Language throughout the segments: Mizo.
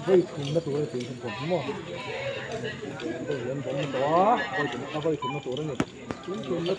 Vawi thumna tur a ni tih kan hmu maw vawi an bawm tawh a vawi thum a vawi thumna tur a ni tun thumna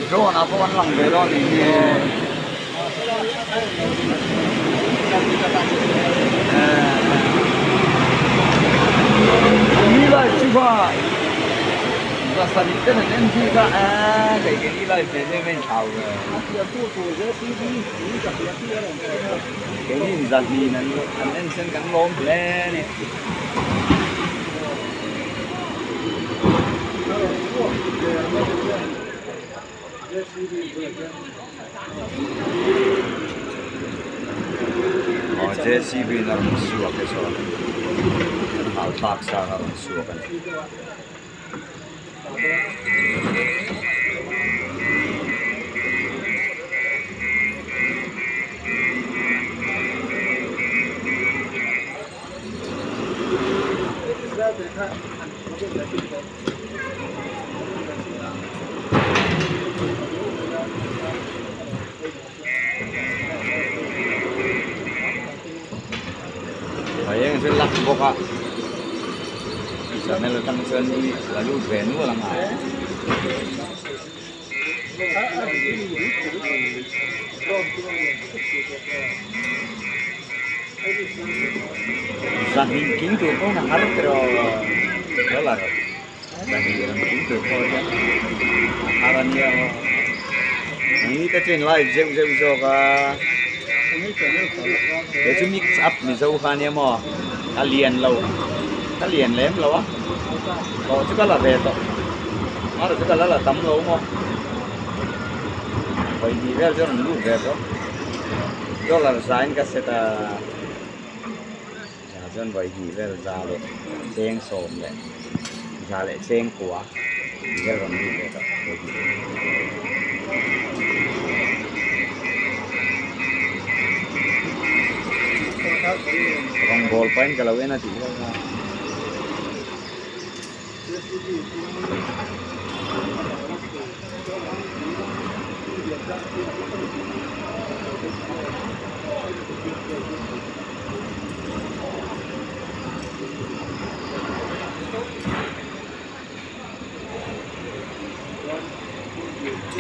Drone apa kan lang belon ini. Ni live chu kha 7 ten an en zui kha a kei keini live ve em em thau ve. Keini in 200 an an en sen kan lawm hle a ni. Aw JCB in a rawn suak e sawn an hal thlak sang a rawn suak a ni. A eng chu lak bawk a channel atang chuan mi la lut ve nual ang a. 200 kính tur pawh a har tiraw dollar 200 ram kính tur pawh hian a har a nia aw ni te chuan live zeuh zeuh zawk a he chu mix up mizo kha ania maw a lian lo ka lian lem lo a tawh chu ka la ve tawh amaherawhchu chu ka la la tam lo maw pawihnih vel chu a rawn lut ve tawh dollar zain ka set a. Za chuan vawi hnih vel za leh cheng sawm leh za leh cheng kua tih vel rawn lut ve tawh vawi hnih. Rawngbawl pahin ka lo en a tih vel kha.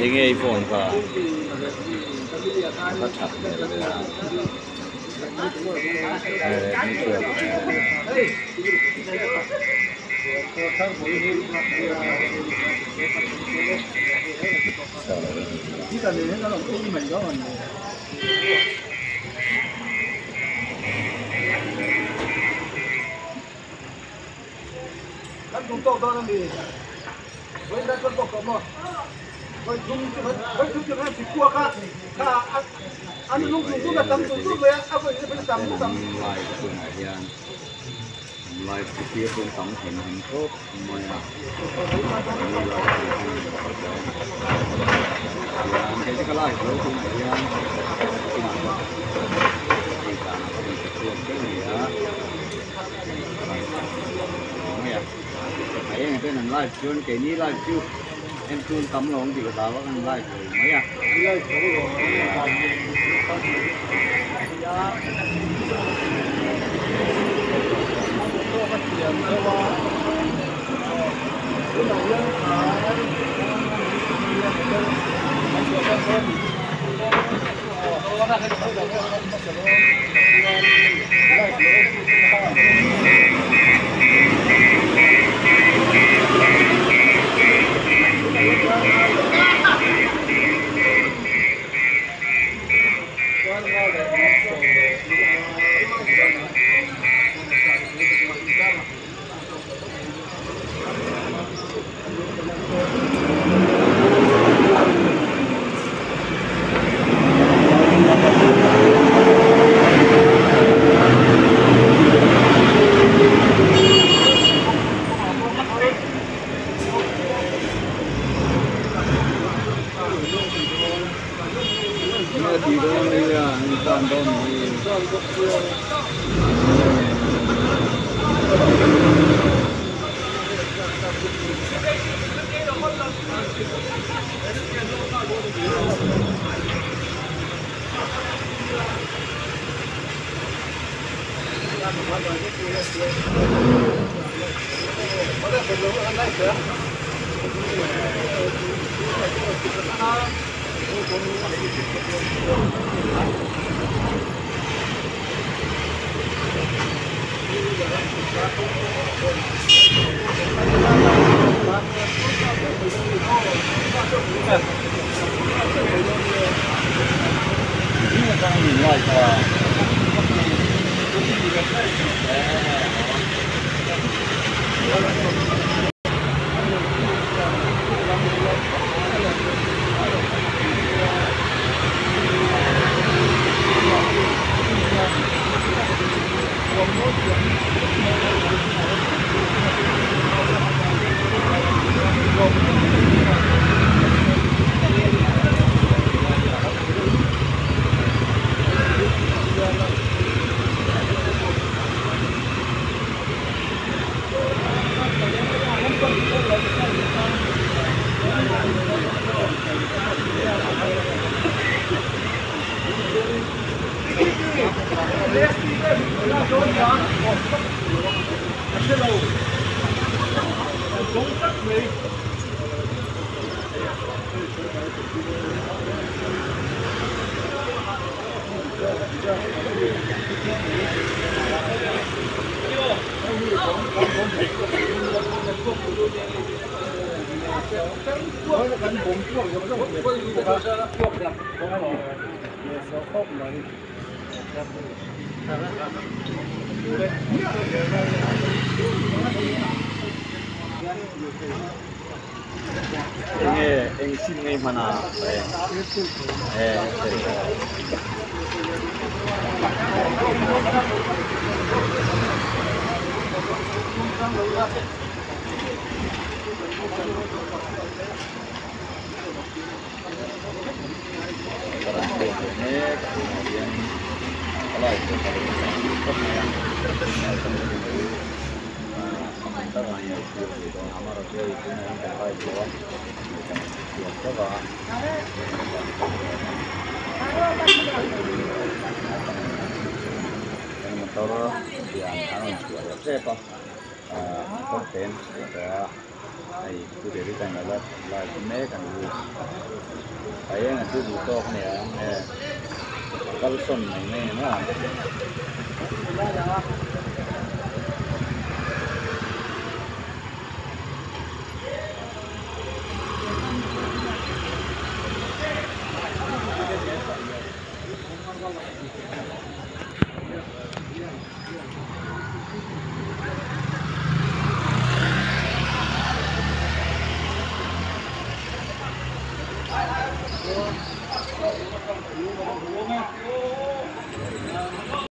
Enge i phone kha a va that hmel ve a Redmi 12 Live tunah hian live chu thlir chu an tam hem hem khawp mai a hian kei chu ka live lo tunah hian tunah pawh hei danah ka rawn pe chhuak teuh a ni a mai a a eng ten an live chuan keini live chu en chu an tam lo ang tih ka hlau a kan live lo mai a.